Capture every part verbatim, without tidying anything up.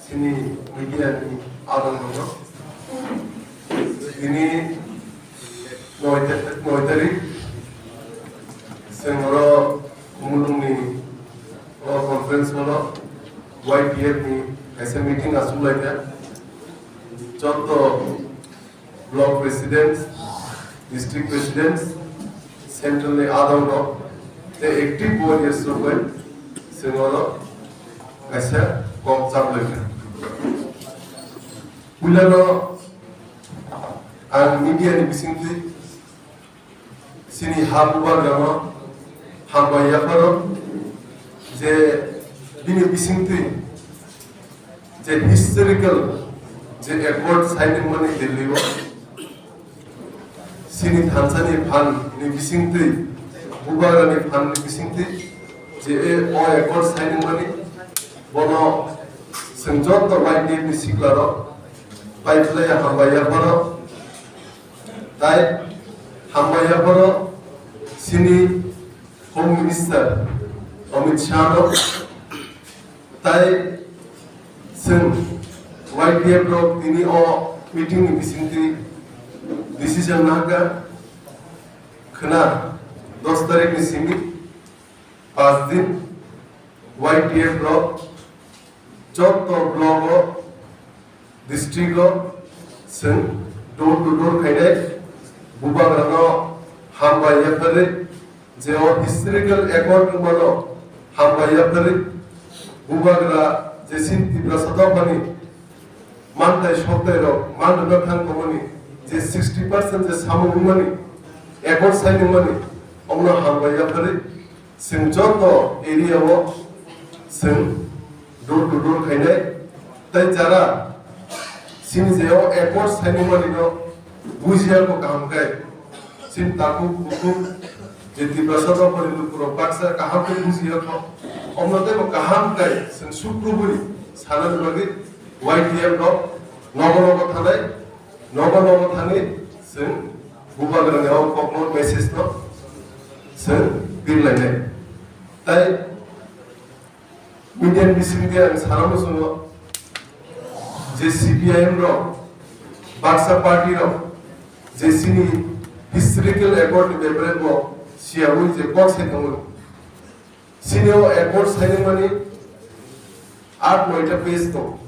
Sini media ni adong no. Sini noi ta-, noi tarik. Sengoro mulung ni o conference no Y T F ni kaisa meeting asuk lai kha. Joto block presidents, district presidents, central ni adong rok, tei active warriors rok bai sengoro kaisa kok chap lai kha. Puila no ang media ni bisingtwi sini ha bubagrano hambai yapharo je bini bisingtwi je historical je accord signing mani Delhi o sini thansa ni phan ni bisingtwi bubagra ni phan ni bisingtwi je o accord signing mani bono sengjoto bai ni sikla rok bai phlai hambai yapharo. Tai hambai yapharo sini Home Minister Amit Shah no, tai chwng Y T F rok tini o meeting ni bisingtwi decision nahakha khwna dos tarik ni simi pas din Y T F rok joto block o district o chwng door to door khainai bubagrano hambai yapharwi je o historical accord wngmano hambai yapharwi bubagra je sin Tiprasa dophani mantai soktai rok manrwna thang tongmani je sixty percent je samung wngmani accord sign wngmani omno hambai yapharwi Chwng joto area o chwng door to door khainai, tei jara chini je o accord signing mani no bujiya ko kaham khe, chini takhuk bukhuk je Tiprasa dophani lukurok baksa kaham khe bujiya kho, omno tei bo kaham khe chwng sukrubui sanani bagwi Y T F rok nogo nogo thanai, nogo nogo thani chwng bubagrani o kokno message no chwng birlainai. Tai media ni bisingtwi ang sana muchungo je C P I M rok, baksa party rok je chini historical accord ni bepare bo siyaui je kok sai tongo. Chini o accord signing mani aat noita page tongo.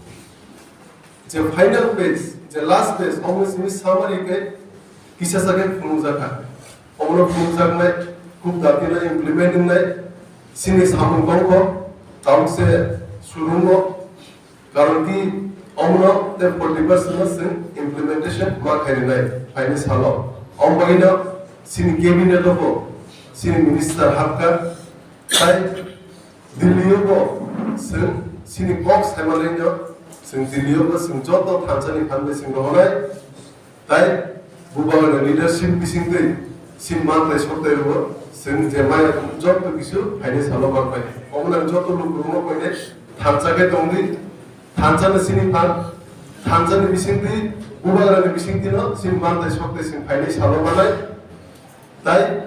Je final page, je last page, omo simi summary khe kisa sa khe phunukjakha. Omono phunukjaknai, khub dakti no implement wngnai, chini samung tongkho, tauk se surungo, karon ki omono tei forty percent no chwng implementation ma khainai, phaini salo. Omo bagwino chini cabinet o bo chini minister hapkha, tai Delhi o bo chwng chini kok saimanai no, chwng Delhi o bo chwng joto thansa ni phan bai chwng rohornai, tai bubagra ni leadership bisingtwi chini mantai soktai rwo chwng je maya joto kisu phaini salo manpai. Omo nang joto lukurokno koine thansa khe tongdi, thansa ni chini phan, thansa ni bisingtwi bubagra ni bisingtwi no chini mantai soktai chwng phaini salo manai, tai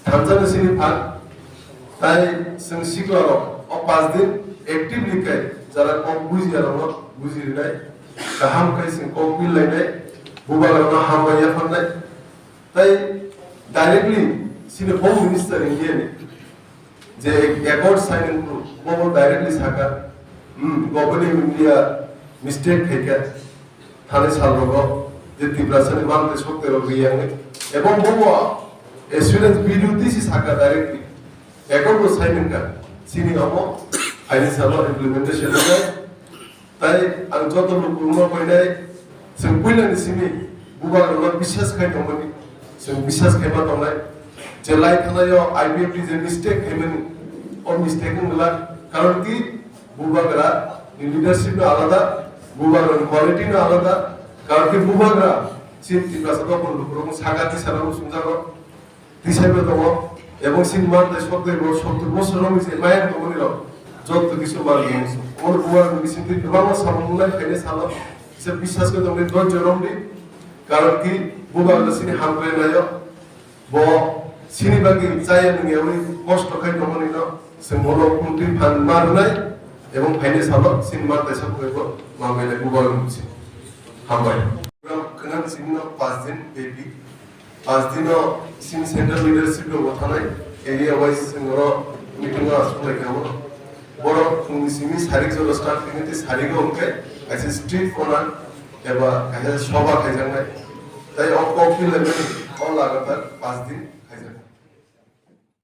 Thansa ni sini phan, tai chwng sikla rok o pas din actively khe jara kok bujiya rok no buji rinai, kaham khe chwng kok pil lainai, bubagra no hambai yapharnai, tai directly chini Home Minister India ni je accord signing bo bo directly saka, hmm, Government of India mistake khaikha. Thani salrogo je Tiprasani mantai sokterok riyangni, ebong bobo assurance B D O T C saka directly, accord bo sign wngkha, chini omo phaini salo implementation wngkha. Tai ang joto lukurokno koinai, chwng puilani simi bubagrokno biswas khai tongmani, chwng biswas khaima tongnai, je lai thanaio I P F T je mistake khaimani, o mistake wngla, karon ki Bubagra ni leadership no alada, bubagra ni quality no alada, karon khe bubagra chini Tiprasa dophani lukurok saka tisa rok sumjago, tisa bo tongo, ebong chini mantai sotto bosor, sotto bosor rok ni je mayang tongmani rok, jotto kisu manmani. Omo bubagra ni bisingtwi kwbangma samung wngnai phainai salo, kisa biswas khe tongdi, dhoirjo romdi, karon khe bubagra chini hamkrai naio. Bo sini bagwi chaya nungyawi kosto khai tongmani no chwng bono kwrwngtwi phan ma rwnai ebong phainai salo chini ma taisa phaibo ma belai bubar wngsi. Hambai. Program khwnang sini no pas din bepi. Pas din no sini central leadership rok bo thanai area wise chwng oro meeting o aswk lai kha oro. Borok phungni simi sarik jora start khainai tei sarik o hwnkhe kaisa street corner eba kaisa soba khaijaknai. Tai o kok philaimani o lagatar pas din.